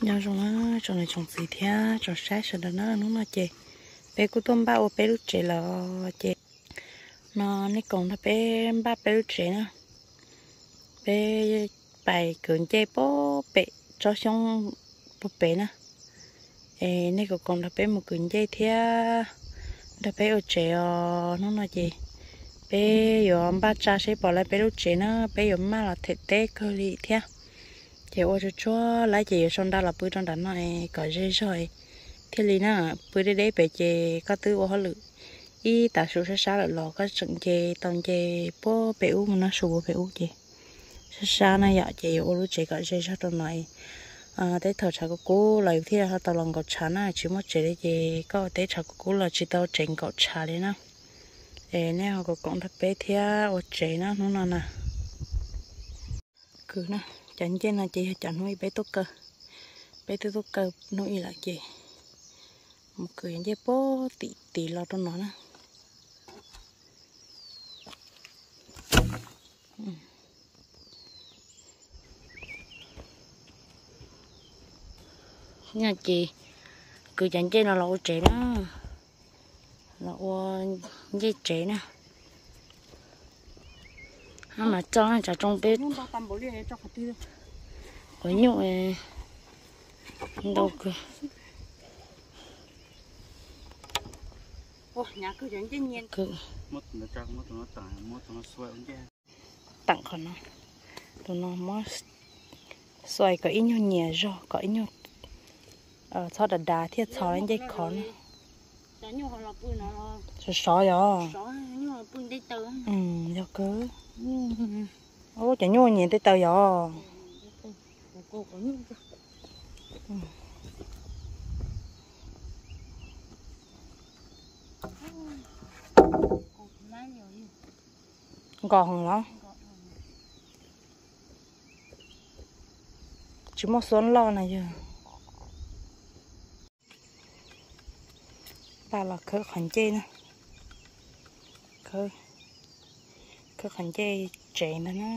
Nyob zoo na tsoom niam tsoom txiv thiab tsoom saib sawv daws na, hnub no ces peb kuj tuaj npaj ua peb lub tsev lawm ces no nej koom nrog peb npaj peb lub tsev na. Peb pais kwv ncej puag pem tsob xyoob puag pem na. Es nej koom koom nrog peb mus kwv ncej thiab nrog peb ua tsev os. Hnub no ces peb yuav npaj tsa seb pom lawv peb lub tsev na, peb yuav maj los them teb kawg li thiab. Ces ua tsuag tsuag lawm ces yuav sau nra los pw rau nram no es kom ze zog thiaj li na. Pw deb deb pem ces koj twb ua hauj lwm ib tav su sab sab lawm los koj tseem nce tau nce puag pem ub mus no, su puag pem ub ces sab sab na yom. Ces yuav ua lub tsev kom ze zog rau no. Teb thaum tshav kub kub los yus thiaj tau los nkaum tshav na, tsis muaj tsev li ces koj ua teb tshav kub kub los tsis tau tsev nkaum tshav li na. Es nej ho koom koom nrog peb thiab ua tsev na hnub no na. Kwv na, cov ncej no ces yog cov hnub ib peb tuaj kaw, peb twb tuaj kaw hnub ib lawm ces mus kwv ncej puag tim tid los rau no na. Nyob ces kwv cov ncej no los ua tsev na, los ua ncej tsev na. Mas tso tsav tsoo peb quav nyuj ntau kawg. Teem qhov no, tus no muab xuas kom ib nyuag nyias zog kom ib nyuag txhob dav dav thiaj txhos ncej khov na. Sov sov yog. Yog kawg. Ub, cov nyuj nyias nte taw yog. Nkos heev los? Tsis muaj xuab loj na yog. Npaj los khawb qhov ncej na. Khawb qhov ncej tsev ntag na.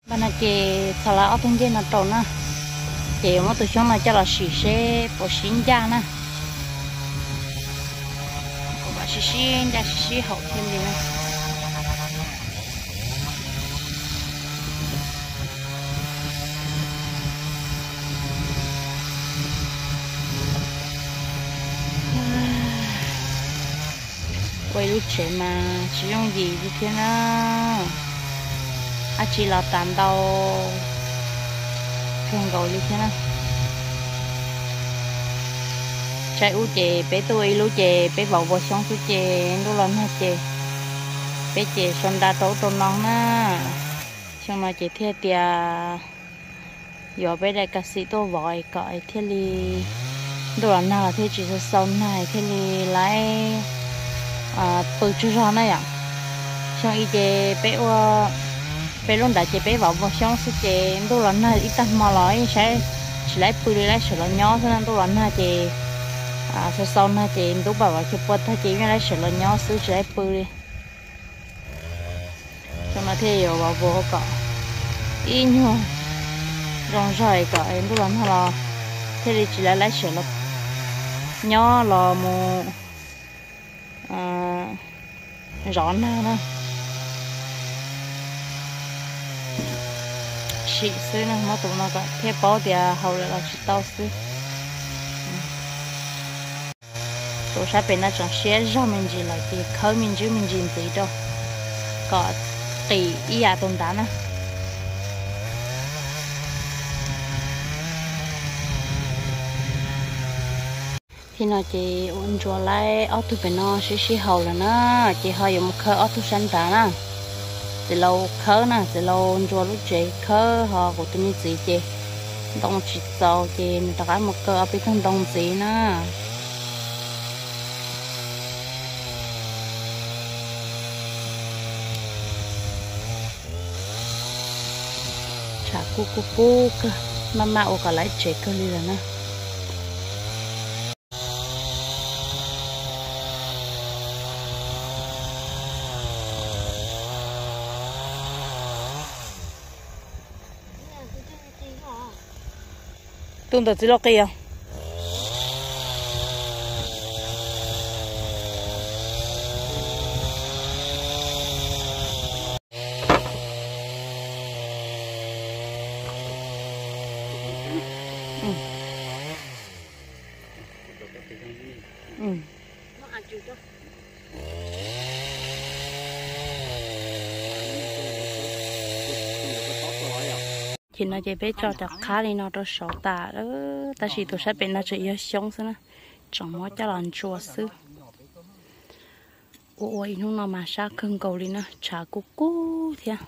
Npaj no ces txhos lawv ob tug ncej no rau na, ces yuav muab tus xyoob no coj los sim seb puas sib ncaj na. Kuv mam sib sib ncaj sib sib haum thiaj li na. Ua ib lub tsev mas tsis yooj yim li thiab na. Dab tsi los tas ntau kawg nkaus li thiab na. Tsaib ub ces peb tuaj ua ib lub ces peb vauv vov xyoob xwb ces ntuj los nag ces peb ces sau nra rau ub rau no na. Xyoo no ces thiaj tias yuav peb daim kas xim tuaj vov kom thiaj li ntuj los nag los thiaj tsis xau xau nag thiaj li laiv pw tsaug zog na yom. Xyoo ib ces peb ua, peb lub nrad ces peb vauv vov xyoob xwb ces ntuj los nag ib tag hmo los saib tsis laiv pw li, laiv sawv los nyob xwb na. Ntuj los nag ces xau xau nag ces ntub pam vov chaw pua tag ces yeej laiv sawv los nyob xwb tsis laiv pw li. Xyoo no thiaj yuav vov vov kom ib nyuag zoo zog kom ntuj los nag los thiaj li tsis laiv laiv sawv los nyob los mus zov nag na. Sim xwb na, muab tus no kom thiaj paub tias haus lawm los tsis tau xwb. Tus sab pem no tseem siab zog me ntsis lawm ces khawb me ntsis me ntsis ntxiv rau kom qis ib yam tus nrad na. Thaum no ces ua ntsuas laib ob tug pem no sib sib haum lawm na, ces ho yuav mus khawb ob tug sab nrad na. Txiv laus khawb na, txiv laus ntsuas lub tsev khawb, ho kuv tus me txiv ces ntoo tsis txaus ces nws rov qab mus kaw ob peb tug ntoo ntxiv na. Tshav kub kub kub kawg, maj maj ua kom laib tsev kawg li lawm na. Tus ntawm txiv laus qis os. Ces no ces peb tso cov qhab li no rau saud tas, tab sis tus sab pem no tseem yog xyoob xwb na, tseem muab coj los ntsuas xwb. Ua ua ib hnub no mas sab kawg nkaus li na, tshav kub kub thiab.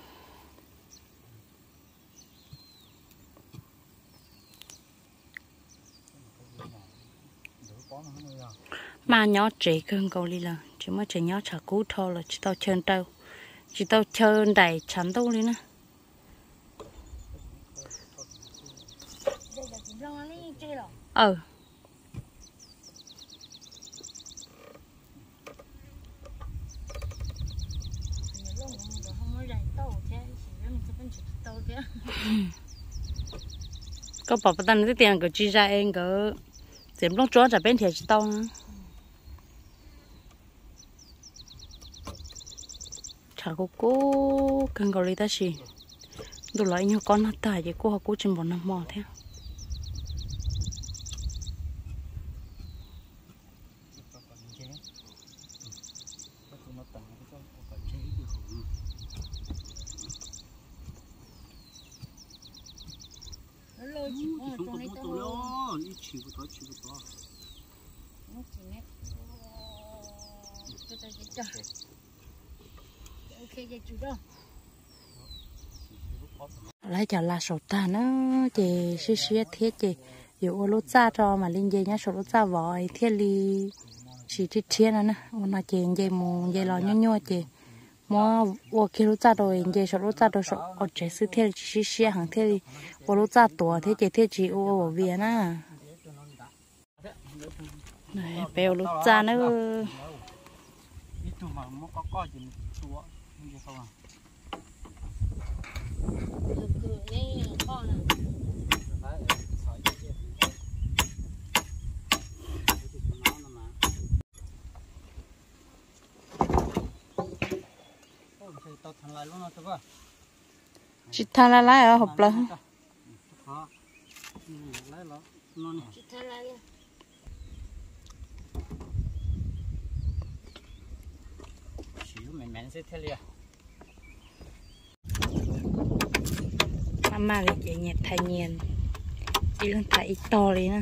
Maj nyob tsev kawg nkaus li lawm, tsis muaj tsev nyob, tshav kub dhau lawm, tsis tau chaw nraim, tsis tau chaw nraim tshav ntuj li na. Koj pom pas tas nws twb tias nkawd tsis zais es nkawd txiav nplooj tsuab tsam peb nrhiav tsis tau na. Tshav kub kub kawg nkaus li tab sis ntuj los ib nyuag kob nag tag ces kuj ho kub tsis npaum nag hmo thiab. Lawv cov la saum tag na, ces siab siab thiab ces yuav ua lub txaj rau mam li nce nyob saum lub txaj vov thiaj li tsis rhiab rhiab no na. Ua no ces nce mus nce los nyuaj nyuaj ces muab ua kiag lub txaj rau nce saum lub txaj rau saum qaum tsev xwb thiaj li tsis siab siab heev thiaj li ua lub txaj tuav thiab ces thiaj tsis ua ua vias na. Peb ua lub txaj na. Tsis tag lawm, lawv hauv plawv. Maj maj li ces nyias thaiv nyias, ib leeg thaiv ib tog li na.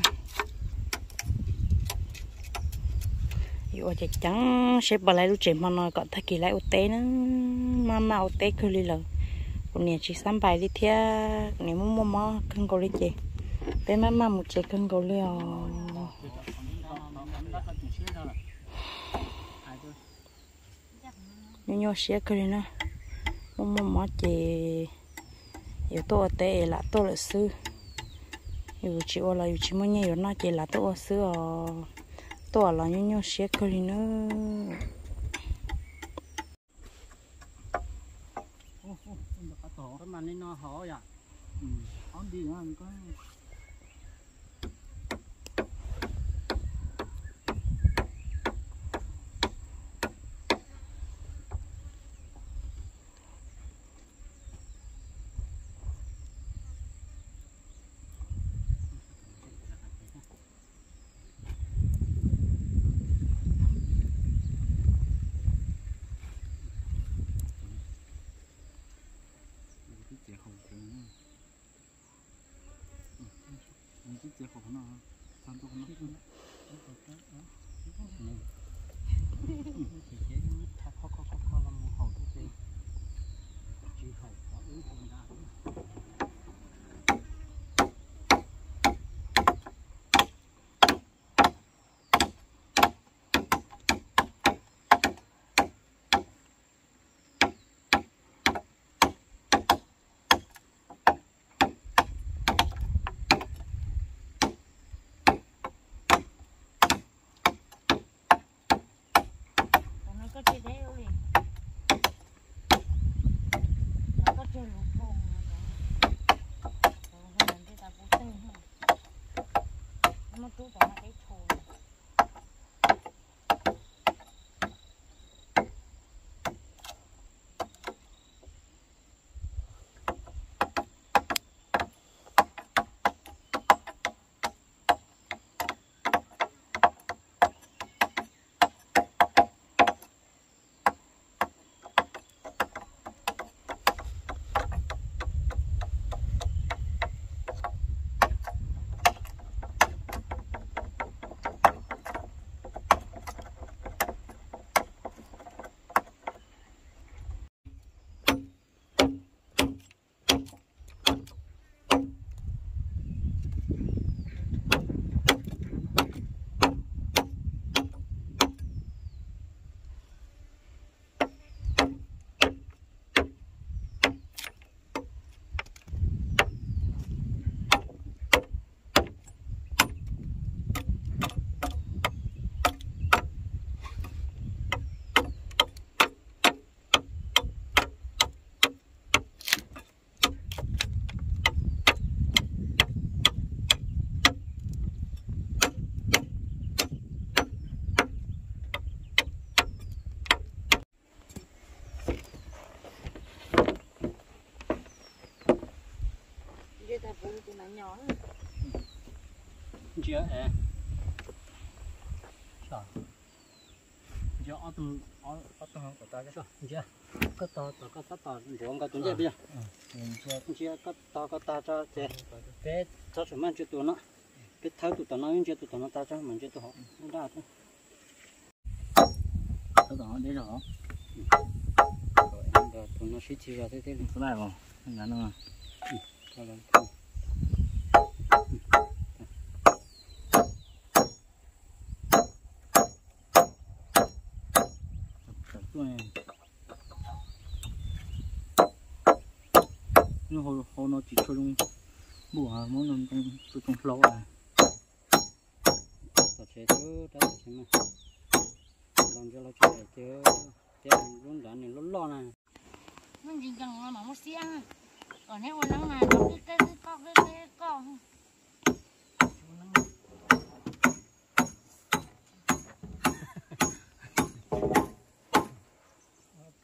Yuav ua ceev ceev seb puas laib lub tsev hmo no kom tag kis laib ua teb na. Maj maj ua teb kawg li lawm. Kuv niam tsis xab npais li thiab, kuv niam muaj muaj mob kawg nkaus li ces peb maj maj mus tsev kawg nkaus li os. Nyuaj nyuaj siab kawg li na. Muaj muaj mob ces yuav tuaj ua teb es lam tuaj lawm xwb. Yus tsis ua los yus tsis muaj nyiaj yuav noj ces lam tuaj ua xwb os. Tuaj los nyuaj nyuaj siab kawg li na. Rub cov no peb tshu. Ntsia, ntsia, koj tog tom koj txhob tos ntuav nkaus tus ncej peb. Ntsia koj tog koj tag tso ces peb txhob tseem maj ntsia tus no, peb thawb tus tom no, ntsia tus tom no tag tso mam ntsia tus hauv lub nrab. Tus no sib txig zog thiab thiab li. Hauv no tsis tshua zoo npuj, muab no tso tsoo hlau. Tom tsev xwb, rab tom tsev mas los ntsia los tsis daim ces, ces lub nrad nws loj loj na. Muaj ntsis nkees los mam muab xiab, kom neb ua neeb mas nrov qib qeb qib qoj qib qeb qoj.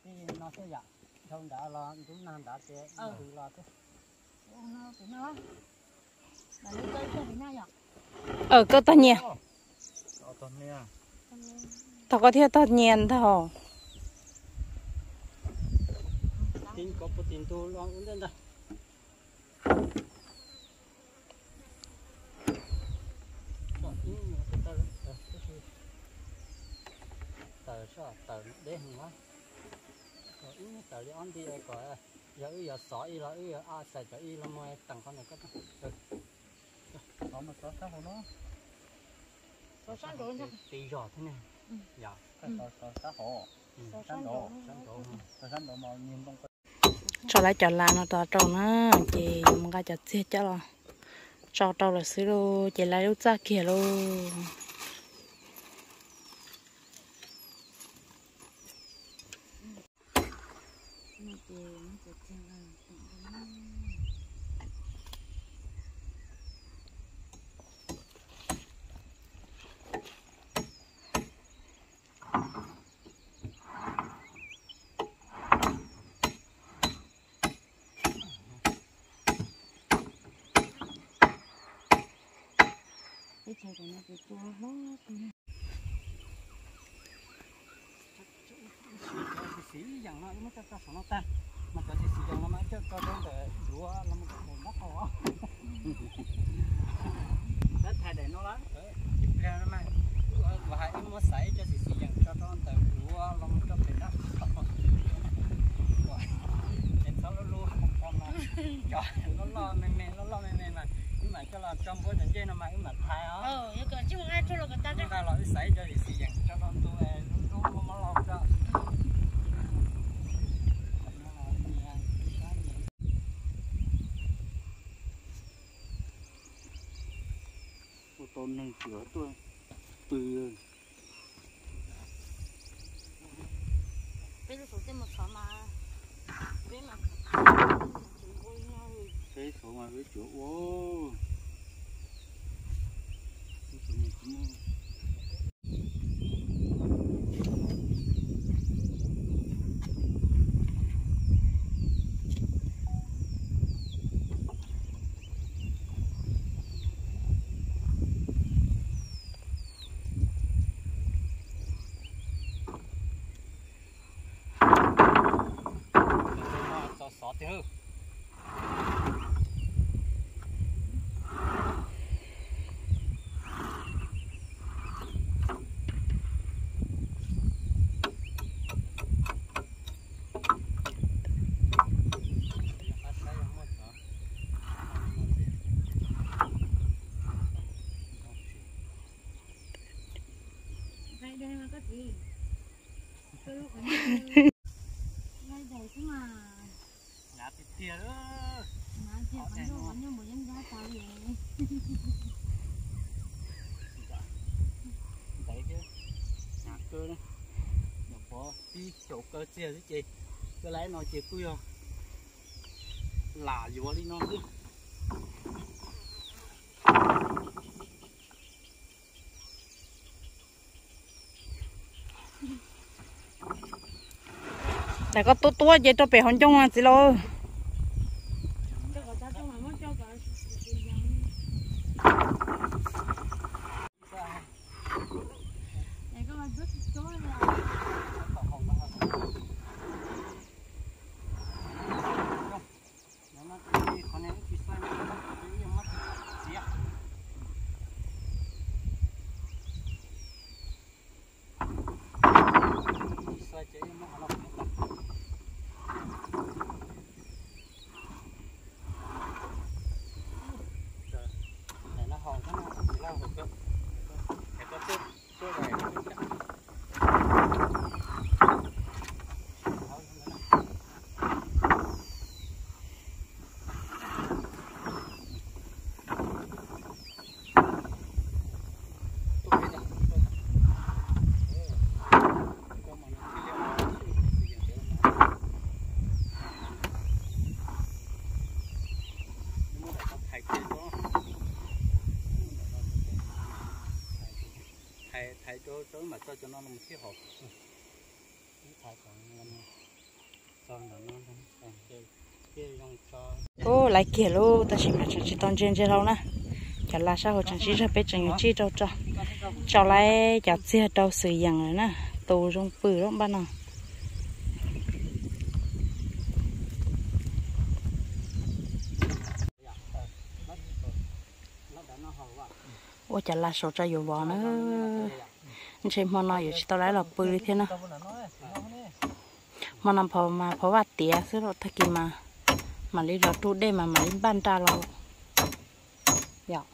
Tij no xwb yom, dhau nrad los ntub nag nrad ces ntws los xwb. Aw, koj tog nyias. Tog koj thiaj tog nyias ntag. Kom ib nyuag taws, taws deb heev, kom ib nyuag taws li ob nti kom yog wb yuav xov ib los wb yuav a xais cov ib los mus teem qhov ntawd. Xov mas xov sab hauv no, xov sab nraud, tiv zog thiab ne. Yog, xov sab hauv, sab nraud, sab nraud mas niag ntoo. Tso lawv cov las no rau na, ces yuav mus nqa cov txiag coj los tso rau lawm xwb lauj, ces lawv lub txaj kiag lauj. Teb chaws no ces cua hlob. Cov xis xis yees no wb muab coj tso saum no tag, mas cov xis xis yees no mas wb coj tso rau ntawm duav los mus rau pem nraub qaum. Tab thaij daim no lawm, ib pliag no mas kuv hais wb muab xaiv cov xis xis yees tso rau ntawm duav los mus rau pem nraub qaum. Es txhob lub lub hauv no, cov loj loj me me, loj loj me me mas wb mam coj los tso npuab cov ncej no mas wb mam thaiv os. Nqa los wb xaiv cov xis xis yees tso rau ntu, lub lub muab lauj tso. Ua tau neeg tsis tuaj pw. Peb lub saum tej mus txhov mas, peb mas, peb saum mas peb tsuav ua, peb Tiag tiag. Ntawd thiab, hnyav kawg na. Nyuam qhuav pib xyaum kaw txiag xwb ces, kaw lawm no ces kuj yog lam yuav li no xwb. Lam koj tuab tuab ces rau pem hauv ncoo txiv laus. Thaiv rau mam tso cov no mus sib haum. Ub, laiv kiag lauj, tab sis mas tseem tsis tau ntse ntse hlau na. Cov laj sab hauv tseem sib zog, peb tseem yuav tsij rau tso, tso lawm cov txiag rau xwm yeem lawm na. Tus zoo pw lub npaj no. Ua cov laj saum tso yuav vov na. Ntshe hmo no yuav tsis tau laiv los pw li thiab na. Hmo no phov mas phov vaj tiav xwb los tag kis mas mam li los rub dej mas mam li npaj nra los. Yom.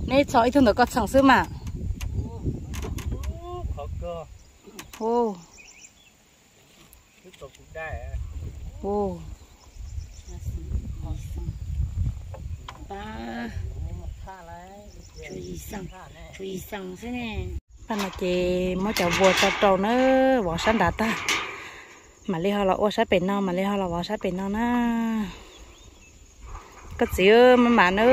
Neb txhom ib tug ntawm koj txheem xwb mas. Hu, hu, tshuav yim xeem xwb ne. Paj no ces muab cov npua tso rau na, vov sab nrad tag, mam li ho los ua sab pem no, mam li ho los vov sab pem no na. Koj txiv maj mam na.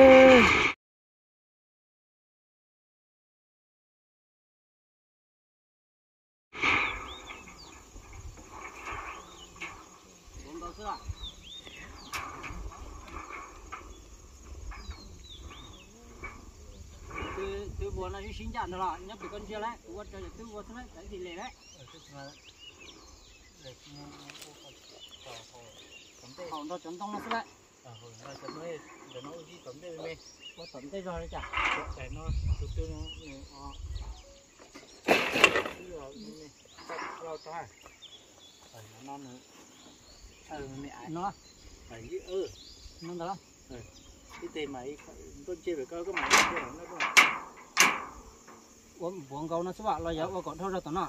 Twb vua no sib sib ncaj ntag los nyob pem koj ntsia lawm, kuv ua rau cov twb vua xwb lawm, cov ib tis les lawm. Haum nrog cov ntoo no xwb lawm. Ua tom ntej zog li cas? No, no, no ntawd. Ib teg mas ntuj ntseg pem ko, koj mam ua npuav nkaus no xwb los yog ua kom dhau zog tom no?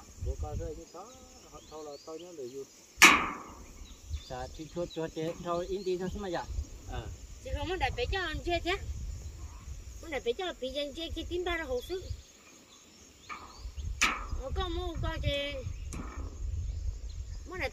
Tsis tshua tsuag ces dhau ib nti no xwb mas yom. Tsis muab daim pem coj ntseg thiab. Muab daim pem coj los piv ces ntsia kiag tib npag rau hauv xwb. Koj muab ua ko ces muab daim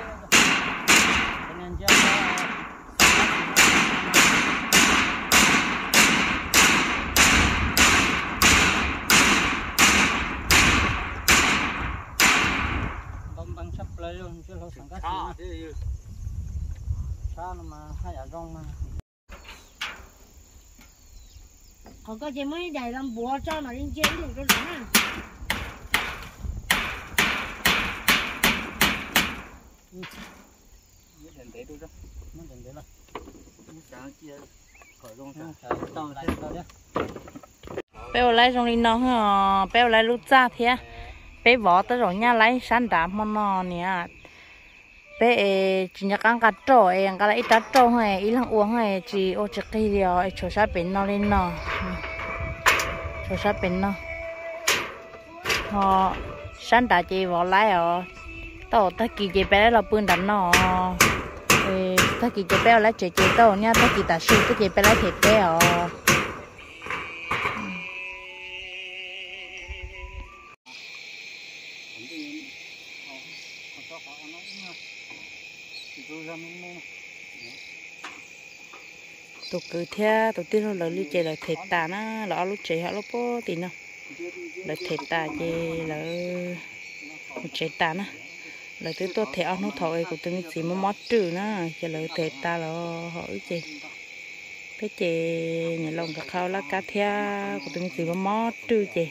Ntau npeev tshaj plaws li, ntsia hlau xeem kab xeem, sab no mas haj yam zoo mas. Qhov ko ces muab ib daim los npuav tso mam li ntsia ib lwm rau na. Peb ua laib zoo li no, peb ua laib lub txaj thiab. Peb vov tej zaum nyaj laib sab nrad hmo no niam. Peb es tsis nco qab nqa roj es nqa lawm ib rab roj es ib leeg ua es tsis ua tsis qig li os, es tshuav sab pem no li no, tshuav sab pem no. Ho sab nrad ces vov laib os. Tau tag kis ces peb laib los pw nram no. Tag kis ces peb ua laib tsev ces tau nyaj tag kis tam sim xwb ces peb laib them peb os. Tus kwv thiab tus tij laug lawv li ces lawv them tas na, lawv ob lub tsev ho lub puag tim no. Lawv them tas ces lawv mus tsev tas na. Lawv twb tuaj them ob hnub thaum es kuv tus me txiv mob mob rwj na, ces lawv them tas los ho wb ces, peb ces niam laus nkawd qhov laj kab thiab kuv tus me txiv mob mob rwj ces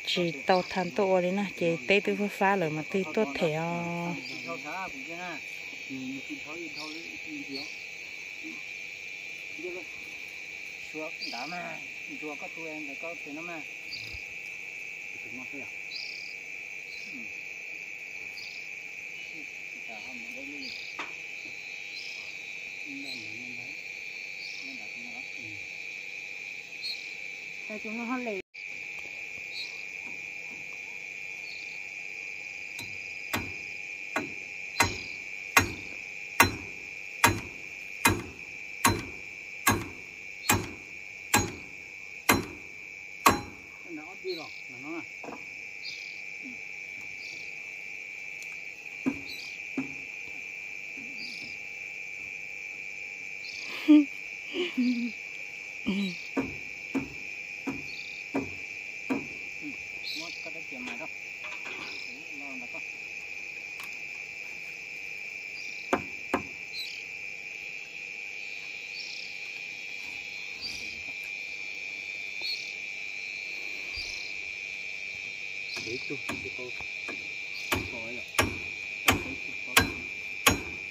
tsis tau tha tuaj ua li na, ces teb twb fab fab lawm mas tig tuaj them os.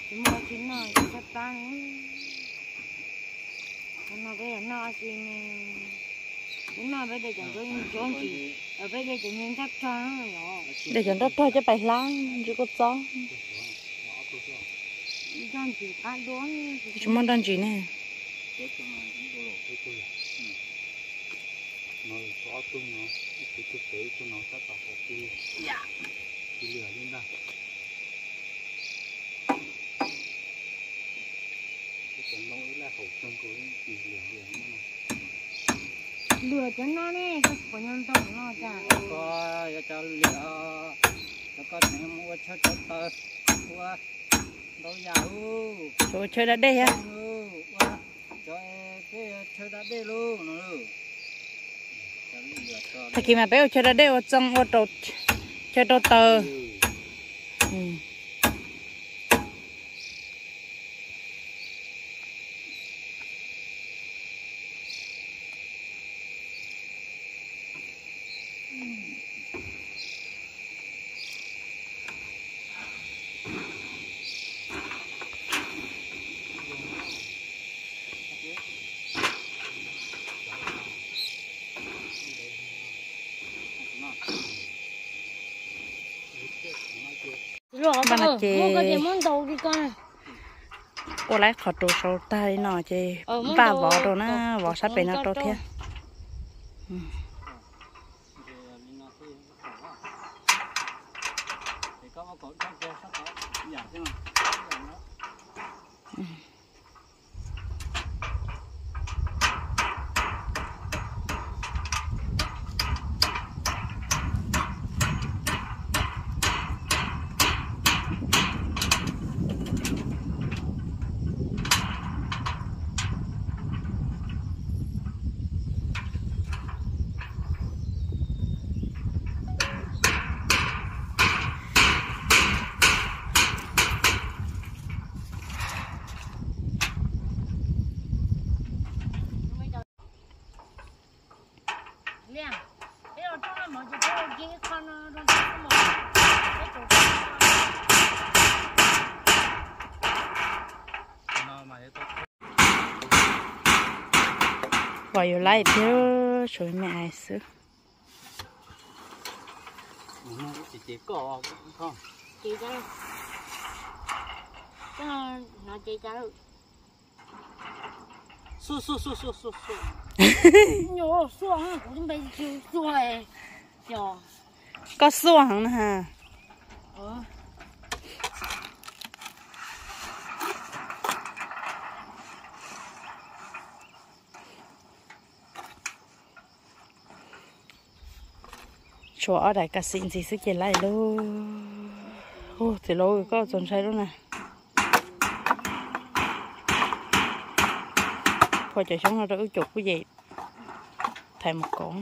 Tsis muaj tsis noj tsis txhob pab. Qhov no peb noj si ne, peb noj peb de cov ntsuab ntsuab ntsis, peb de cov niag nroj rog. De cov nroj rog coj pais hlab ntsis kua txob. Nroj ntsis qab dua. Tsis muaj nroj ntsis ne. Lwm cov no ne, koj puas nyob nrog no cas? Koj yog cov lwm, cov koj tseem mus ua chaw rau taws, ua ntau yam ub. Ua chaw da dej thiab. Ua cov peb chaw da dej lauj no. Tag kis mas peb ua chaw da dej ua txoo ua rau, chaw rau taws. Ces ua laib qhov rau saud tag li no ces npaj vov rau na, vov sab pem no rau thiab. Pom yus laib thiab, tshuav me ais xwb. Koj xuaj heev na ha. Tshuav ob daim kas xim ntxiv xwb ces laib lauj. Ua, txiv laus koj txaus ntshai lub na. Phua cov xyoob no rau wb caum kuj yem, thaiv mus kov.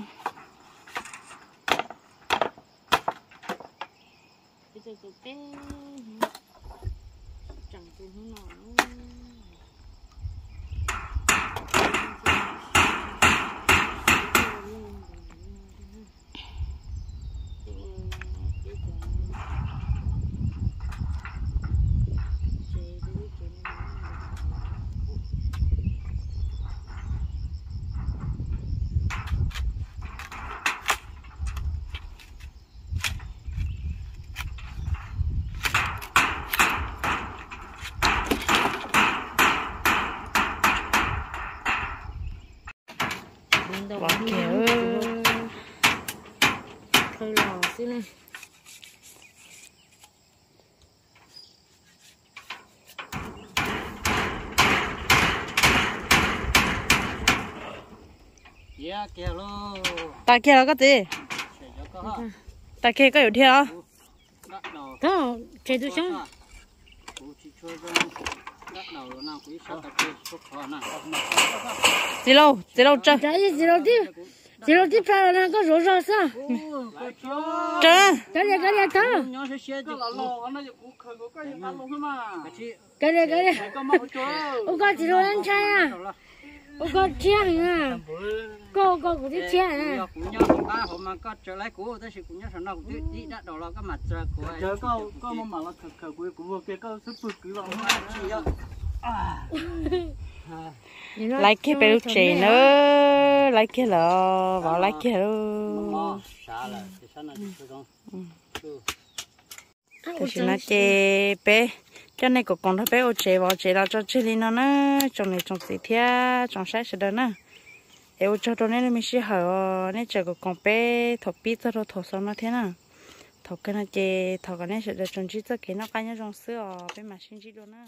Pom kiag, qhwv los xwb na. Tas kiag los koj txiv? Tas kiag koj yuav dhia os. Tses tus xyoob. Txiv laus, txiv laus tsaws. Txiv laus tib plag los na, koj zuav zog xwb. Tsaws. Kav liam, kav liam thawj. Kav liam, kav liam. Ua koj txiv laus ntshai na. Ua koj rhiab heev na. Koj ua koj kuv twb rhiab na. Laib kiag peb lub tsev na, laib kiag lawm, vauv laib kiag lauj. Tam sim no ces peb coj nej koom koom nrog peb ua tsev vauv tsev los tso tseg li no na, tsoom niam tsoom txiv thiab tsoom saib sawv daws na. Es ua tsaug rau nej lub me sij hawm os, nej tseem koom koom peb thaum pib txog rau thaum xaus no thiab na. Thaum kawg no ces thov kom nej sawv daws tsuas ntsib txoj kev noj qab nyob zoo xwb os, peb mam sib ntsib dua na.